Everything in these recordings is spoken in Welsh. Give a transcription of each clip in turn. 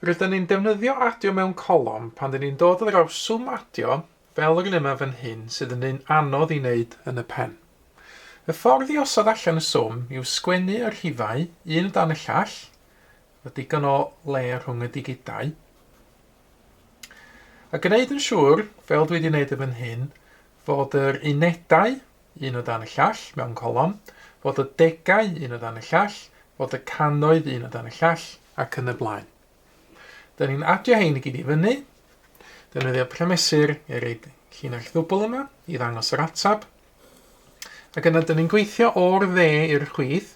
Rydyn ni'n defnyddio adio mewn colofn pan dyn ni'n dod ar draws swm adio fel yr un yma fan hyn sydd yn un anodd i wneud yn y pen. Y ffordd i osod allan y swm yw sgwennu y rhifau un o dan y llall, efo digon o le rhwng y digidau, a gwneud yn siŵr, fel dwi wedi wneud yn fan hyn, fod yr unedau un o dan y llall mewn colofn, fod y degau un o dan y llall, fod y cannoedd un o dan y llall, ac yn y blaen. Dyn ni'n adio hein i gyd i fyny, defnyddio premesur i reid llinell ddwbl yma i ddangos yr ateb, ac yna dyn ni'n gweithio o'r dde i'r chwith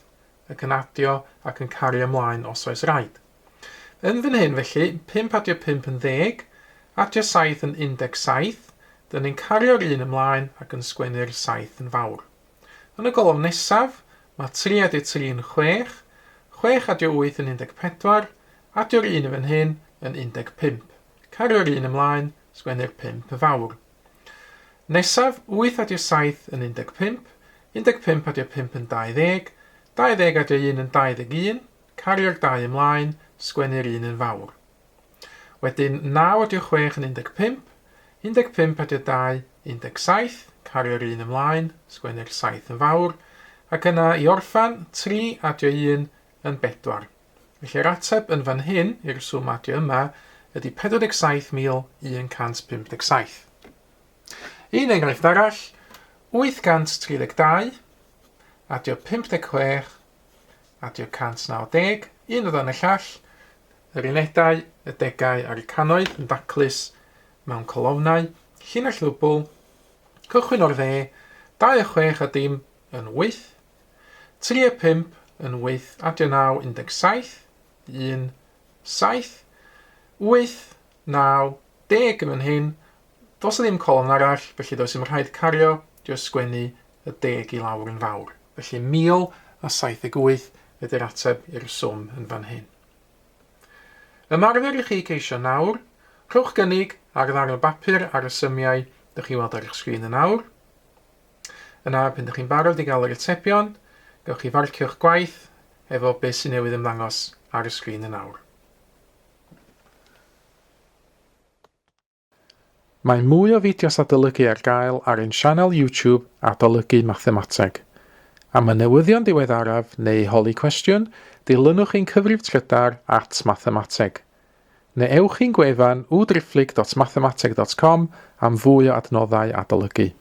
ac yn adio ac yn cario ymlaen os oes raid. Yn fan hyn, felly, 5 adio 5 yn ddeg, adio 7 yn 17, dyn ni'n cario'r un ymlaen ac yn sgwennu'r 7 yn fawr. Yn y golofn nesaf, mae 3 adio 3 yn 6, 6 adio 8 yn 14, adio'r un yn fan hyn yn 15. Cario'r un ymlaen, sgwennu'r 5 yn fawr. Nesaf, 8 adio 7 yn 15, 15 adio 5 yn 20, 20 adio 1 yn 21, Cario'r dau ymlaen, sgwennu'r un yn fawr. Wedyn 9 adio 6 yn 15, 15 adio 2, 17, cario'r un ymlaen, sgwennu'r 7 yn fawr, ac yna i orffan, 3 adio 1 yn 4. Felly'r ateb yn fan hyn i'r swm adio yma ydy 47,157. Un enghraifft arall, 832 adio 56 Adio 190, un o dan y llall, yr unedau, y degau a'r cannoedd yn daclus mewn colofnau, llinell ddwbl, cychwyn o'r dde, 2 a 6 a dim yn 8, 3 a 5 yn 8, adio 9, 17, 1, 7, 8, 9, 10 yn fan hyn, does 'na ddim colofn arall, felly does dim rhaid cario, jyst sgwennu y deg i lawr yn fawr. Felly 1078 ydy'r ateb i'r swm yn fan hyn. Ymarfer i chi ceisio nawr, rhowch gynnig ar ddarn o bapur ar y symiau dych chi'n weld ar eich sgrin yn awr. Yna, pan dych chi'n barod i gael yr atebion, gewch chi farcio'ch gwaith efo beth sy'n newydd ymddangos ar y sgrin yn awr. Mae mwy o fideos adolygu ar gael ar ein sianel YouTube Adolygu Mathemateg. Am y newyddion diweddaraf neu holi cwestiwn, dilynwch ein cyfrif trydar at mathemateg. Neu ewch i'n gwefan www.mathemateg.com am fwy o adnoddau adolygu.